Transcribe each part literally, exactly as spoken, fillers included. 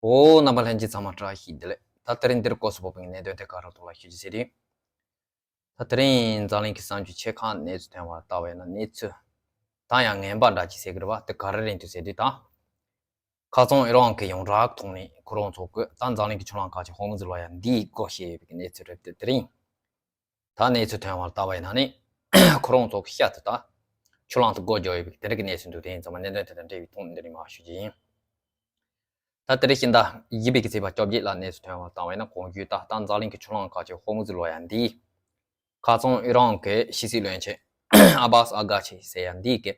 ཨོ། རྣམ་པ་ལྷན་རྒྱས་ཚང་མ་བཀྲ་ཤིས་བདེ་ལེགས། ད་དེ་རིང་འདིར་སྐབས་སུ་བབས་པའི་གནད་དོན་དེ་ག་རེ་ཐོག་ལ་ཞུ་རྒྱུ་ཟེར་དུས། ད་དེ་རིང་འཛམ་གླིང་གི་གསར་འགྱུར་ཆེ་ཁག་གནས་ཚུལ་ཐོན་པར་བལྟ་བས་ན། གནས་ཚུལ་ད་ཡང་ངན་པ་འདྲ་ཅིག་ཟེར་གི་རེད་བ། དེ་ག་རེ་རེད་འདུག་ཟེར་དུས། ད་ཁ་སང་ཨི་རན་གྱིས་ཡོངས་གྲགས་ཐོག་ནས་ཁོ་རང་ཚོ་གིས་ད་འཛམ་གླིང་གི་ཆུ་ལྷག་ཁ་ཆེ་ཧོར་མུ་ཛི་ལོ་ཡ་འདིའི་སྒོ་ཕྱེ་ཡོད་པའི་གནས་ཚུལ་རེད་དེ། དེ་རིང་ད་གནས་ཚུལ་ཐོན་པར་བལྟ་བ་ཡིན་ན་ནི། ཁོ་རང་ཚོ་གི་ཤར་དུ་ད་ཆུ་ལྷག་དེ་སྒོ་རྒྱག་ཡོད་པའི་དེ་རིང་གི་གནས་ཚུལ་འདུག་དེ་ཡིན་ཙང་མ་གནད་དོན་དེ་དང་འབྲེལ་བའི་ཐོག་ནས་འདི་རིང་མར་ཞུ་རྒྱུ་ཡིན། ད་དེ་རིང་ཕྱི་ཟླ་བཞི་པའི་གི་ཚེས་པ་བཅོ་བརྒྱད་ལ་གནས་ཚུལ་ཐོན་པར་བལྟ་བ་ཡིན་ན། གོང་ཞུས་ད་ལྟ་འཛམ་གླིང་གི་ཆུ་ལྷག་ཁ་ཆེ་ཧོར་མུ་ཛི་ལོ་ཡ་འདིའི་ཁ་སང་ཨི་རན་གྱི་ཕྱི་སྲིད་བློན་ཆེན་ཨ་བྷ་སི་ཨ་གྷ་ཆི་ཟེར་ཡ་འདིས་གི་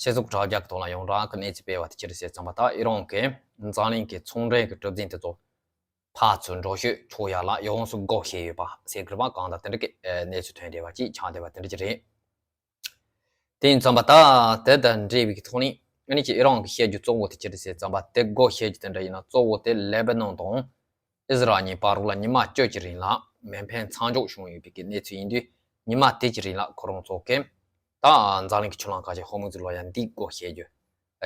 ཕྱི་སོག་དྲ་རྒྱ་གི་ཐོག་ལ་ཡོངས་གྲགས་ཀྱི་གནས་ཚུལ་སྤེལ་བ་དེ་ཅི་རེད་ཟེར་ཙམ་པ། ད་ཨི་རན་གྱིས་འཛམ་གླིང་གི་ཚོང་འབྲེལ་གྱི་གྲུ་གཟིངས་དེ་ཚོ་ཕར་ཚུར་འགྲོ་སྐྱོད་ཆོག་ཡ་ལ་ཡོངས་སུ་སྒོ་ཕྱེ་ཡོད་པ་ཟེར་གི་རེད་བ། གང་ལྟར་དེ་འདྲ་གི་གནས་ཚུལ་ཐོན་བསྡད་པ་ཅིག་ཆགས་བསྡད་པ་དེ་འདྲ་ཅིག་རེད། དེ་ཡིན་ཙམ་པ་ད་དེ་དང་འབྲེལ་བའི་ཐོག་ནས་ཨ་ནི་ཅིག་ཨི་རན་གྱིས་བཤད་རྒྱུ་གཙོ་བོ་དེ་ཅི་རེད་ཟེར་ཙམ་པ། དེ་སྒོ་ཕྱེ་རྒྱུ་དེ་འདྲ་ཡིན་ན། གཙོ་བོ་དེ་ལེ་བྷ་ནོན་དང་ཨི་ཟི་རལ་གཉིས་བར་ལ་ཉི་མ་བཅུ་གྱི་རིང་ལ་མེ་འཕེན་མཚམས་འཇོག་བྱུང་ཡོད་པའི་གནས་ཚུལ་ཡིན་དུས། ཉི་མ་དེ་གྱི་རིང་ལ་ཁོ་རང་ཚོ་གིས་ད་འཛམ་གླིང་གི་ཆུ་ལྷག་ཁ་ཆེ་ཧོར་མུ་ཛི་ལོ་ཡ་འདི་སྒོ་ཕྱེ་རྒྱུ་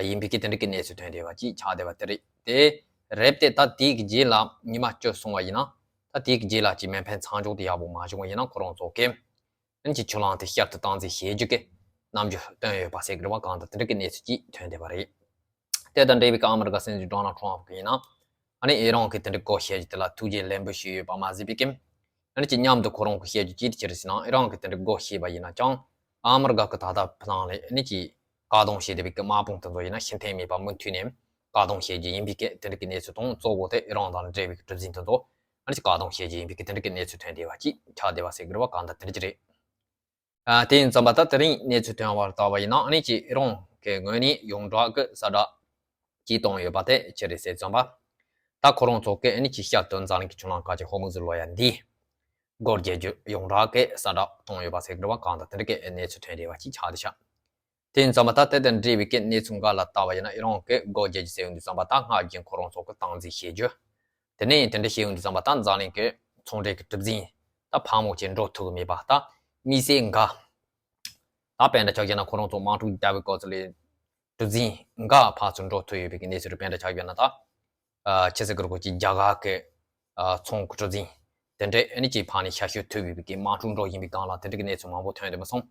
ཡིན་པའི་གི་དེ་འདྲ་གི་གནས་ཚུལ་ཐོན་བསྡད་པ་ཅིག་ཆགས་བསྡད་པ་དེ་རེད། དེ་རེད་དེ། ད་དེའི་གི་རྗེས་ལ་ཉི་མ་བཅུ་སོང་བ་ཡིན་ན། ད་དེའི་གི་རྗེས་ལ་ཅིག་མེ་འཕེན་མཚམས་འཇོག་དེ་ཡག་པོ་མ་བྱུང་བ་ཡིན་ན། ཁོ་རང་ཚོ་གིས་ཨ་ནི་ཅིག་ཆུ་ལྷག་དེ་ཤར་དུ་སྟངས་འཛིན་བྱེད་རྒྱུ་གི་རྣམ་འགྱུར་བསྟན་ཡོད་པ་ཟེར་གི་རེད་བ། གང་ལྟར་དེ་འདྲ་གི་གནས་ཚུལ་ཅིག་ཐོན་བསྡད་པ་རེད། དེ་དང་འབྲེལ་བའི་ཨ་མི་རི་ཀ་སྲིད་འཛིན་ཌོ་ནལ་ཊམ་གྱིས་ཡིན་ན། ཨ་ནི་ཨི་རན་གྱིས་དེ་འདྲའི་སྒོ་ཕྱེ་རྒྱུ་དེ་ལ་ཐུགས་རྗེ་ལེགས་འབུལ་ཞུས་ཡོད་པ་མ་ཟད་པའི་གི། ཨ་ནི་ཅིག་མཉམ་དུ་ཁོ་རང་གིས་བཤད་རྒྱུ་ཅི་ཞིག་རེད་ཟེར་ན། ཨི་རན་གྱིས་དེ་འདྲའི་སྒོ་ཕྱེ་བ་ཡིན་ན་ཅང་ཨ་མི་རི་ཀ་གིས་ད་ལྟ་ཕ་ལང་ལ་ཨ་ནི་ཅིག་བཀག་སྡོམ་བྱས་བསྡད་པའི་གི་དམག་དཔུང་དེ་ཚོ་ཡིན་ན་ཕྱིར་འཐེན་མེད་པར་མུ་མཐུད་ནས་བཀག་སྡོམ་བྱེད་རྒྱུ་ཡིན་པའི་གི་དེ་འདྲའི་གི་གནས་ཚུལ་དང་། གཙོ་བོ་དེ་ཨི་རན་དང་འབྲེལ་བའི་གི་གྲུ་གཟིངས་དེ་ཚོ་ཨ་ནི་ཅིག་བཀག་སྡོམ་བྱེད་རྒྱུ་ཡིན་པའི་གི་དེ་འདྲའི་གི་གནས་ཚུལ་ཐོན་བསྡད་པ་ཅིག་ཆགས་བསྡད་པ་ཟེར་གི་རེད་བ། གང་ལྟར་དེ་འདྲ་ཅིག་རེད། ཨ། དེ་ཡིན་ཙམ་པ་ད་དེ་རིང་གནས་ཚུལ་ཐོན་པར་བལྟ་བ་ཡིན་ན། ཨ་ནི་ཅིག་ཨི་རན་གྱི་ངོས་ནས་ཡོངས་གྲགས་ཀྱི་གསལ་བསྒྲགས་ཅིག་བཏང་ཡོད་པ་དེ་ཅི་རེད་ཟེར་ཙམ་པ། ད་ཁོ་རང་ཚོ་གིས་ཨ་ནི་ཅིག་ཤར་དུ་འཛམ་གླིང་གི་ཆུ་ལྷག་ཁ་ཆེ་ཧོར་མུ་ཛི་ལོ་ཡ་འདི་སྒོ་རྒྱག་རྒྱུ་ཡོངས་གྲགས་ཀྱི་གསལ་བསྒྲགས་བཏང་ཡོད་པ་ཟེར་གི་རེད་བ། གང་ལྟར་དེ་འདྲ་གི་གནས་ཚུལ་ཐོན་བསྡད་པ་ཅིག་ཆགས་བསྡད་ཤག་དེ་ཡིན་ཙམ་པ་ད་དེ་དང་འབྲེལ་བའི་གི་གནས་ཚུལ་འགའ་ལ་བལྟ་བ་ཡིན་ན། ཨི་རན་གྱིས་སྒོ་རྒྱག་རྒྱུ་ཟེར་ཡོང་དུས་ཙམ་པ། ད་སྔར་བཞིན་ཁོ་རང་ཚོ་གིས་སྟངས་འཛིན་བྱེད་རྒྱུ། དེ་ནས་དེ་འདྲ་བྱེད་ཡོང་དུས་ཙམ་པ། ད་འཛམ་གླིང་གི་ཚོང་འབྲེལ་གྱི་གྲུ་གཟིངས་ད་ཕར་མོ་ཆེ་འགྲོ་ཐུབ་ཀྱི་མེད་པ། ད་དམིགས་བསལ་འགའ། ད་དཔེ་འདྲ་ཆ་བཞག་ན་ཁོ་རང་ཚོ་དམག་འཁྲུག་བརྒྱབ་པའི་སྐབས་སུ་ལ་གྲུ་གཟིངས་འགའ་ཕར་ཚུར་འགྲོ་ཐུབ་ཡོད་པའི་གནས་ཚུལ་རེད། དཔེ་འདྲ་ཆ་བཞག་ན་ད། ཨ། ཆི་ཟེར་གི་རེད་གོ། ཅིག་རྒྱ་གར་གྱི་ཨ་ཚོང་གི་གྲུ་གཟིངས་དེ་འདྲས་ཨ་ནི་ཅིག་ཕར་ནས་ཤར་བསྐྱོད་ཐུབ་ཡོད་པའི་གི་དམག་འཁྲུག་འགྲོ་བཞིན་པའི་སྒང་ལ་དེ་འདྲ་གི་གནས་ཚུལ་མང་པོ་ཐོན་བསྡད་མ་སོང་།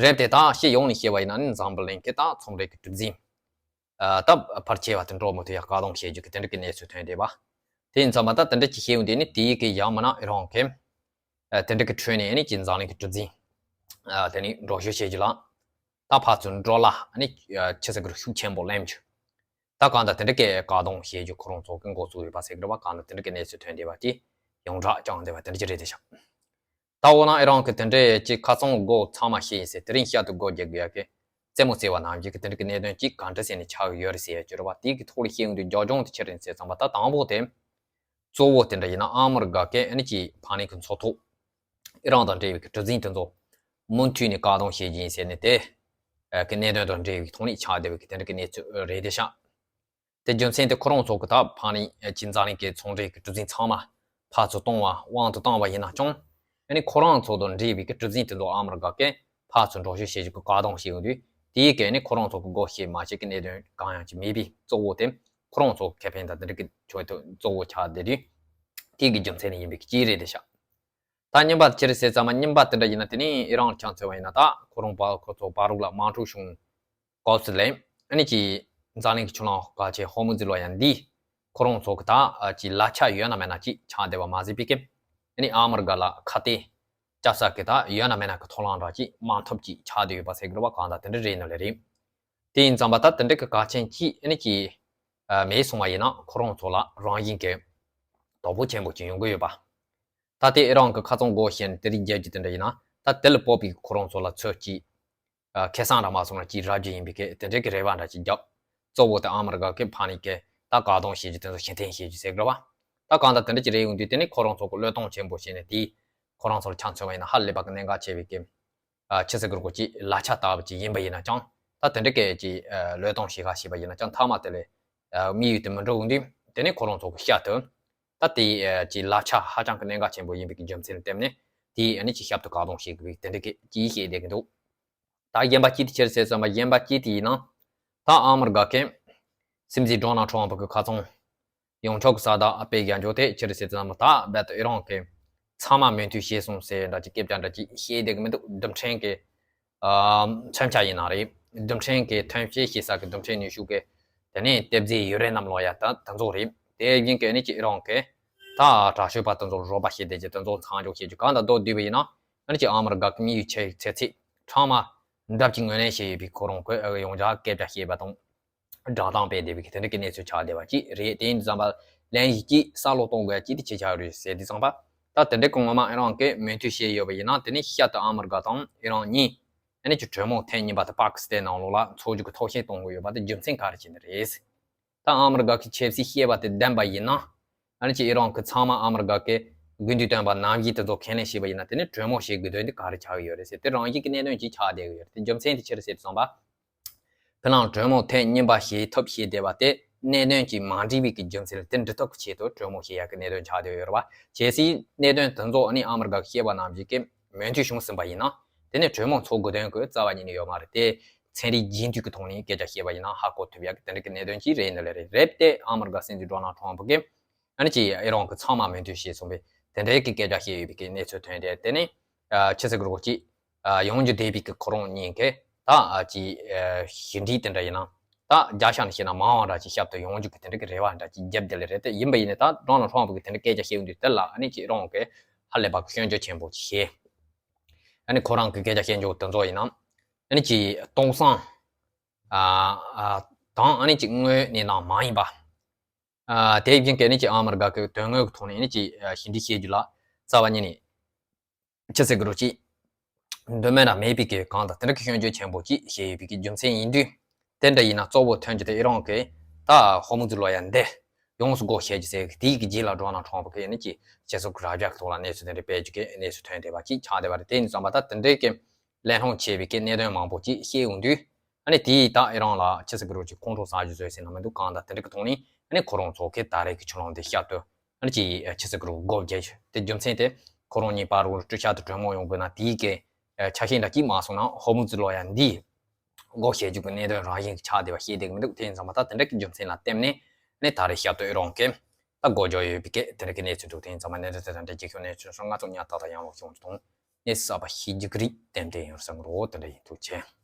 རེད་དེ། ད་སྤྱི་ཡོངས་ནས་བཤད་པ་ཡིན་ན་ནི། འཛམ་བུ་གླིང་གི་ད་ཚོང་འབྲེལ་གྱི་གྲུ་གཟིངས་ཨ་ད་ཕལ་ཆེ་བ་དེ་འགྲོ་མི་ཐུབ་ཡ་བཀག་སྡོམ་བྱེད་རྒྱུ་གི་དེ་འདྲ་གི་གནས་ཚུལ་ཐོན་བསྡད་པ། དེ་ཡིན་ཙམ་པ་ད་དེ་འདྲ་ཅིག་བཤད་ཡོང་དུས་ནི། དེའི་གི་ཡང་མིན་ན་ཨི་རན་གྱིས་ཨ་དེ་འདྲ་གི་ཁྲོད་ནས་ཨ་ནི་ཅིག་འཛམ་གླིང་གི་གྲུ་གཟིངས་ཨ་དེ་ནས་འགྲོ་སྐྱོད་བྱེད་རྒྱུ་ལ། ད་ཕར་ཚུར་འགྲོ་གླ་ཨ་ནི་ཨ་ཆི་ཟེར་གི་རེད། ཤུགས་ཆེན་པོ་ལེན་རྒྱུ། ད་གང་ལྟར་དེ་འདྲ་གི་བཀག་སྡོམ་བྱེད་རྒྱུ་ཁོ་རང་ཚོ་གིས་འགོ་བཙུགས་ཡོད་པ་ཟེར་གི་རེད་བ། གང་ལྟར་དེ་འདྲ་གི་གནས་ཚུལ་ཐོན་བསྡད་པ་དེ་ཡོངས་གྲགས་བྱུང་བསྡད་པ་དེ་འདྲ་ཅིག་རེད་བསྡད་ཤག་ད་འོ་ན་ཨི་རན་གྱིས་དེ་འདྲའི་ཅིག་ཁ་སང་སྒོ་ཚང་མ་ཕྱེ་ཡིན་ཟེར། དེ་རིང་ཤར་དུ་སྒོ་རྒྱག་དགོས་ཡ་གི་རྩེད་མོ་རྩེ་བ་ནང་བཞིན་གྱི་དེ་འདྲ་གི་གནད་དོན་ཅིག་ག་འདྲ་ཟེར་ནས་ཆགས་ཡོད་རེད་ཟེར་ཡ་ཅིག་རེད་བ། དེའི་གི་ཐོག་ལ་བཤད་ཡོང་དུས་རྒྱབ་ལྗོངས་དེ་ཅི་རེད་ཟེར་ཙམ་པ། ད་དང་པོ་དེ་གཙོ་བོ་དེ་འདྲ་ཡིན་ན་ཨ་མི་རི་ཀ་གིས་ཨ་ནི་ཅིག་ཕར་ནས་གི་མཚོ་ཐོག་ཨི་རན་དང་འབྲེལ་བའི་གི་གྲུ་གཟིངས་དེ་ཚོ་མུ་མཐུད་ནས་བཀག་སྡོམ་བྱེད་ཀྱི་ཡིན་ཟེར་ནས། དེ་གི་གནད་དོན་དང་འབྲེལ་བའི་ཐོག་ནས་ཆགས་བསྡད་པའི་གི་དེ་འདྲ་གི་གནས་ཚུལ་རེད་བསྡད་ཤག་དེ་རྒྱུ་མཚན་དེ་ཁོ་རང་ཚོ་གིས་ད་ཕར་ནས་ཅིག་འཛམ་གླིང་གི་ཚོང་འབྲེལ་གྱི་གྲུ་གཟིངས་ཚང་མ་ཕར་ཚུར་གཏོང་བ་དབང་དུ་བཏང་བ་ཡིན་ན་ཅང་། ཨ་ནི་ཁོ་རང་ཚོ་དང་འབྲེལ་བའི་གི་གྲུ་གཟིངས་དེ་ཚོ་ཨ་མི་རི་ཀ་གིས་ཕར་ཚུར་འགྲོ་སྐྱོད་བྱེད་རྒྱུ་གི་བཀག་སྡོམ་བྱས་ཡོང་དུས། དེའི་གི་ཨ་ནི་ཁོ་རང་ཚོ་གིས་སྒོ་ཕྱེ་མ་ཕྱེ་གི་གནད་དོན་གང་ཡང་ཅིག་མེད་པའི། གཙོ་བོ་དེ་ཁོ་རང་ཚོ་ཁེ་ཕན་དང་དེ་འདྲ་གི་ཆེད་དུ་གཙོ་བོ་ཆགས་བསྡད་དུས། དེའི་གི་རྒྱུ་མཚན་ནི་ཡིན་པའི་གི་ཅིག་རེད་བསྡད་ཤག་ད་གཉིས་པ་ཅི་རེད་ཟེར་ཙམ་པ། གཉིས་པ་དེ་འདྲ་ཡིན་ན། དེ་ནས་ཨི་རན་ཆ་མཚོན་པ་ཡིན་ན། ད་ཁོ་རང་བར་ཁོ་ཚོ་བར་ལ་དམག་འཁྲུག་བྱུང་སྐབས་སུ་ལ་ཨ་ནི་ཅིག་འཛམ་གླིང་གི་ཆུ་ལྷག་ཁ་ཆེ་ཧོར་མུ་ཛི་ལོ་ཡ་འདི་ཁོ་རང་ཚོ་གི་ད་ཅིག་ལག་ཆ་ཡོད་ན་མེད་ན་ཅིག་ཆགས་བསྡད་པ་མ་ཟད་པའི་གི། ཨ་ནི་ཨ་མི་རི་ཀ་ལ་ཁ་གཏད་བཅག་ས་གི་ད་ཡོད་ན་མེད་ན་གི་ཐོབ་ཐང་འདྲ་ཅིག་མ་ཐོབ་ཅིག་ཆགས་བསྡད་ཡོད་པ་ཟེར་གི་རེད་བ། གང་ལྟར་དེ་འདྲ་རེད་ནི་ལས་རེད། དེ་ཡིན་ཙམ་པ་ད་དེ་འདྲ་གི་གལ་ཆེན་ཅིག་ཨ་ནི་ཅིག་མེད་སོང་བ་ཡིན་ན། ཁོ་རང་ཚོ་ལ་རང་བཞིན་གི་དོ་ཕོག་ཆེན་པོ་ཅིག་ཡོང་གི་ཡོད་པ། ད་དེ་ཨི་རན་གྱིས་ཁ་སང་སྒོ་ཕྱེ་ནས་དེ་རིགས་རྒྱག་རྒྱུ་དེ་འདྲ་ཡིན་ན། ད་དེ་ལ་དཔག་པའི་ཁོ་རང་ཚོ་ལ་ཚོད་ཅིག་ཨ་ཁེ་བཟང་འདྲ་མ་སོང་ན་ཅིག་རག་རྒྱུ་ཡིན་པའི་གི་དེ་འདྲའི་གི་རེ་བ་འདྲ་ཅིག་བརྒྱབ། གཙོ་བོ་དེ་ཨ་མི་རི་ཀ་གིས་ཕར་ནས་གི་ད་བཀག་སྡོམ་བྱེད་རྒྱུ་དེ་ཚོ་ཕྱིར་འཐེན་བྱེད་རྒྱུ་ཟེར་གི་རེད་བ། ད་གང་ལྟར་དེ་འདྲ་ཅིག་རེད་ཡོང་དུས། དེ་ནི་ཁོ་རང་ཚོ་གིས་བློས་གཏོང་ཆེན་པོ་བྱས་ནས། དེ་ཁོ་རང་ཚོ་ལ་ཆ་མཚོན་པ་ཡིན་ན་ཧ་ལས་པ་གི་གནད་འགག་ཆེ་བའི་གི། ཨ་ཆི་ཟེར་གི་རེད་གོ། ཅིག་ལག་ཆ་ལྟ་བུ་ཅིག་ཡིན་པ་ཡིན་ན་ཅང་། ད་དེ་འདྲ་གི་ཅིག་ཨ་བློས་གཏོང་བྱེད་ག་བྱས་པ་ཡིན་ན་ཅང་། མཐའ་མ་དེ་ལ་ཨ་དམིགས་ཡུལ་དེ་མི་འགྲུབ་འོང་དུས། དེ་ནི་ཁོ་རང་ཚོ་གིས་ཤར་དུ་ད་དེ་ཨ་ཅིག་ལག་ཆ་ཧ་ཅང་གི་གནད་འགག་ཆེན་པོ་ཡིན་པའི་གི་རྒྱུ་མཚན་ལ་བརྟེན་ནས། དེ་ཨ་ནི་ཅིག་ཞབས་ཏོག་བཀག་སྡོམ་བྱེད་དགོས་པའི་དེ་འདྲ་གི་ཅིག་བཤད་བསྡད་ཀྱི་འདུག་ད་གཞན་པ་ཅིག་དེ་ཅི་རེད་ཟེར་ཙམ་པ། གཞན་པ་ཅིག་དེ་ཡིན་ན། ད་ཨ་མི་རི་ཀ་གི་སྲིད་འཛིན་ཌོ་ནལ་ཊམ་གྱིས་ཁ་སང་ ཡོང་ཆོག་གི་ས་དང་དཔེ་རྒྱག་འཇོག་དེ་ཕྱིར་ཟེར་ཙམ་ད་རྦད་དེ་ཨི་རང་གི་ཚང་མ་མོས་མཐུན་བྱས་སོང་ཟེར་འདྲ་ཅིག་སྐད་ཆ་འདྲ་ཅིག་བཤད་བསྡད་གི་མི་འདུག་རྡུལ་ཕྲན་གི་མཚོན་ཆ་ཡིན་ན་རེད། རྡུལ་ཕྲན་གི་ཐོན་སྐྱེད་བྱེད་ས་གི་རྡུལ་ཕྲན་ནུས་ཤུགས་གི་དེ་ནས་གཏེར་རྫས་ཡུ་རེ་ནམ་ལོ་ཡ་ད་དེ་ཚོ་རེད། དེ་བཞིན་གི་ཨ་ནི་ཅིག་ཨི་རང་གི་ད་དྲག་ཤོས་པ་དེ་ཚོ་རོགས་པ་བྱེད་བསྡད་ཀྱི་དེ་ཚོ་མཚམས་འཇོག་བྱེད་རྒྱུ་གང་དང་ལྡོག་བསྡད་པ་ཡིན་ན་ཨ་ནི་ཅིག་ཨ་མི་རི་ཀ་གི་དམིགས་ཡུལ་ཆེ་ཚད་ཚད་ཕྲ་མ་འདྲ་ཅིག་ངོས་ལེན་བྱས་ཡོད་པའི་ཁོ་རང་གི་ཨ་ཡོངས་གྲགས་སྐད་ཆ་བཤད་པ་དང་། སྒྲ་གདངས་སྤེལ་བསྡད་པའི་དེ་འདྲ་གི་གནས་ཚུལ་ཆགས་བསྡད་པ་ཅིག་རེད། དེ་ཡིན་དུས་ཙམ་པ་ལན་ཞིག་ཅིག་བསམ་བློ་གཏོང་དགོས་ཡ་ཅིག་དེ་ཅི་ཆགས་རེད་ཟེར་དུས་ཙམ་པ་ད་དེ་འདྲ་གི་ངོ་མ་ཨི་རང་གིས་མོས་མཐུན་བྱས་ཡོད་པ་ཡིན་ན་དེ་ནི་ཤར་དུ་ཨ་མི་རི་ཀ་དང་ཨི་རང་གཉིས་ཨ་ནི་ཅིག་གྲོས་མོལ་ཐེངས་གཉིས་པ་དེ་པ་ཀི་སི་ཐན་ནང་ལོགས་ལ་འཚོགས་རྒྱུ་གི་ཐོག་ཞེན་གཏོང་གི་ཡོད་པ་དེ་རྒྱུ་མཚན་ག་རེ་བྱས་ནས་རེད། ད་ཨ་མི་རི་ཀ་གི་ཆབ་སྲིད་བཤད་པ་དེ་བདེན་པ་ཡིན་ན་ཨ་ནི་ཅིག་ཨི་རང་གི་ཚང་མ་ཨ་མི་རི་ཀ་གི་དགུན་དུས་སྟོན་པ་ནམ་ཞིག་དེ་ཚོ་ཁས་ལེན་བྱས་པ་ཡིན་ན་དེ་ནི་གྲོས་མོལ་བྱེད་དགོས་དོན་དེ་ག་རེ་ཆགས་ཀྱི་ཡོད་རེད་ཟེར་དེ་རང་བཞིན་གྱི་གནད་དོན་ཅིག་ཆགས་བསྡད་ཀྱི་ཡོད་རེད། དེ་རྒྱུ་མཚན་དེ་ཅི་རེད་ཟེར་དུས་ཙམ་པ། ཕི་ལང་གྲོས་མོལ་ཐེངས་གཉིས་པ་བྱེད་ཐབས་བྱེད་བསྡད་པ་དེ་གནད་དོན་གྱིས་མ་འགྲིག་པའི་གི་རྒྱུ་མཚན་ལ་དེ་འགྲིག་ཐབས་ཀྱི་ཆེད་དུ་གྲོས་མོལ་བྱེད་ཡག་གི་གནད་དོན་ཆགས་བསྡད་ཡོད་རེད་བ། གལ་སྲིད་གནད་དོན་དེ་ཚོ་ཨ་ནི་ཨ་མི་རི་ཀ་གི་བཤད་པ་ནང་བཞིན་གྱི་མོས་མཐུན་བྱུང་ཟིན་པ་ཡིན་ན་དེ་ནི་གྲོས་མོལ་འཚོགས་དགོས་དོན་གྱི་རྩ་བ་ཉིད་ནས་ཡོད་མ་རེད་དེ། ཚན་རིག་རྒྱུན་མཐུད་ཀྱི་ཐོག་ནས་སྐད་ཆ་བཤད་པ་ཡིན་ན་ཧ་གོ་ཐུབ་ཡག་གི་དེ་འདྲ་གི་གནད་དོན་ཅིག་རེད་འདི་ལས་རེད། རེད་དེ་ཨ་མི་རི་ཀ་སྲིད་འཛིན་ཌོ་ནལ་ཊམ་ཕུ་གིས་ཨ་ནི་ཅིག་ཨི་རང་གི་ཚང་མ་མོས་མཐུན་བྱས་སོང་བས་དེ་འདྲའི་གི་སྐད་ཆ་བཤད་ཡོད་པའི་གི་གནས་ཚུལ་ཐོན་ཏེ་དེ་ནི་ཨ་ཆི་ཟེར་གི་རོགས་ཅིག་ཨ་ཡོང་རྒྱུ་བསྡད་པའི་གི་ཁོ་རང་གཉིས་ཀས་ད་ཨ་ཅིག་ཨ་ཞི་འགྲིག་དེ་འདྲ་ཡིན་ན་ད་རྒྱ་ཤ་ནས་བཤད་ན་མང་བ་འདྲ་ཅིག་ཞབས་ཏུ་ཡོང་རྒྱུ་གི་དེ་འདྲ་གི་རེ་བ་འདྲ་ཅིག་བརྒྱབ་བསྡད་ལེ་རེད། དེ་ཡིན་པ་ཡིན་ནའི་ད་ཌོ་ནལ་ཊམ་ཕུ་གིས་དེ་འདྲ་སྐད་ཆ་བཤད་ཡོང་དུས་དེ་ལ་ཨ་ནི་ཅིག་ཨི་རང་གིས་ཧ་ལས་པ་གི་སྐྱོན་བརྗོད་ཆེན་པོ་ཅིག་བྱས། ཨ་ནི་ཁོ་རང་གི་སྐད་ཆ་བཤད་རྒྱུ་དེ་ཚོ་ཡིན་ན་ཨ་ནི་ཅིག་སྟོང་བསམ་ཨ་ཨ་དང་ཨ་ནི་ཅིག་དངོས་གནས་ནང་མ་ཡིན་པ། ཨ་དེ་བཞིན་གྱི་ཨ་ནི་ཅིག་ཨ་མི་རི་ཀ་གི་དོན་དངོས་ཀྱི་ཐོག་ནས་ཨ་ནི་ཅིག་ཨ་ཞི་འགྲིག་བྱེད་རྒྱུ་ལ་རྩ་བ་ཉིད་ནས་ཅི་ཟེར་གི་རོ་ཅིག་འདོད་མེད་ན་མེད་པའི་གི་གང་དང་དེ་འདྲ་གི་སྐྱོན་བརྗོད་ཆེན་པོ་ཅིག་བྱས་ཡོད་པའི་གི་རྒྱུ་མཚན་ཡིན་དུས། དེ་འདྲ་ཡིན་ན་གཙོ་བོ་ཐོན་རྒྱུ་དེ་ཨི་རང་གི་ད་ཧོར་མུ་ཛི་ལོ་ཡ་འདི་ཡོངས་སུ་སྒོ་ཕྱེ་རྒྱུ་ཟེར་གི་དེའི་གི་རྗེས་ལ་ཌོ་ནལ་ཊམ་ཕུ་གིས་ཨ་ནི་ཅིག་སྤྱི་ཚོགས་ཀྱི་ར་རྒྱ་གི་ཐོག་ལ་གནས་ཚུལ་དེ་འདྲ་སྤེལ་རྒྱུ་གི་གནས་ཚུལ་ཐོན་བསྡད་པ་ཅིག་ཆགས་བསྡད་པ་རེད། དེ་ཡིན་ཙང་མ་ད་དེ་འདྲའི་གི་ལན་སློང་བྱས་པའི་གི་གནད་དོན་མང་པོ་ཅིག་བཤད་ཡོང་དུས། ཨ་ནི་དེས་ད་ཨི་རང་ལ་ཆི་ཟེར་གི་རོ་ཅིག་ཁོང་ཁྲོ་ཟ་རྒྱུ་བཟོས་ཟེར་ན་མི་འདུག་གང་ལྟར་དེ་འདྲ་གི་ཐོག་ནས་ཨ་ནི་ཁོ་རང་ཚོ་གི་ད་རེས་ཀྱི་ཆུ་ལོང་འདི་བཤད་དུས་ཨ་ནི་ཅིག་ཆི་ཟེར་གི་རོ་སྒོ་བརྒྱབ་རྒྱུ་དེ་རྒྱུ་མཚན་དེ་ཁོ་རང་གཉིས་བར་རུ་ཀྲུ་ཤ་དུ་གྲོས་མོལ་ཡོང་དགོས་ན་དེའི་གི་ཆ་ཤས་འདྲ་ཅིག་མ་སོང་ན་ཧོར་མུ་ཛི་ལོ་ཡ་འདིས་སྒོ་ཕྱེ་རྒྱུ་གི་གནད་དོན་རང་བཞིན་གྱི་ཆགས་བསྡད་པ་ཤེས་བསྡད་གི་མི་འདུག་དེ་ཡིན་ཙང་མ་ད་དེ་འདྲ་གི་རྒྱུ་མཚན་ལ་བརྟེན་ནས་ཨ་ནི་ད་རེས་བཤད་དུས་ཨི་རང་གི་ད་སྒོ་བརྒྱབ་ཡོད་པའི་གི་དེ་འདྲ་གི་གནས་ཚུལ་འདུག་དེ་ཡིན་ཙང་མ་གནད་དོན་དེ་དང་འབྲེལ་རྒྱུ་ཁྱོན་གནས་ཚུལ་སོང་ང་ཚོ་ཉག་ཏག་ཏག་ཡང་ལོག་བྱུང་དུ་གཏོང་། ནས་གསར་པ་ཤེས་རྒྱུ་གི་རིགས་ཏན་ཏན་ཡོང་བསམ་གི་རོ། དེ་འདྲ་ཡིན། ཐུགས་རྗེ་ཆེ།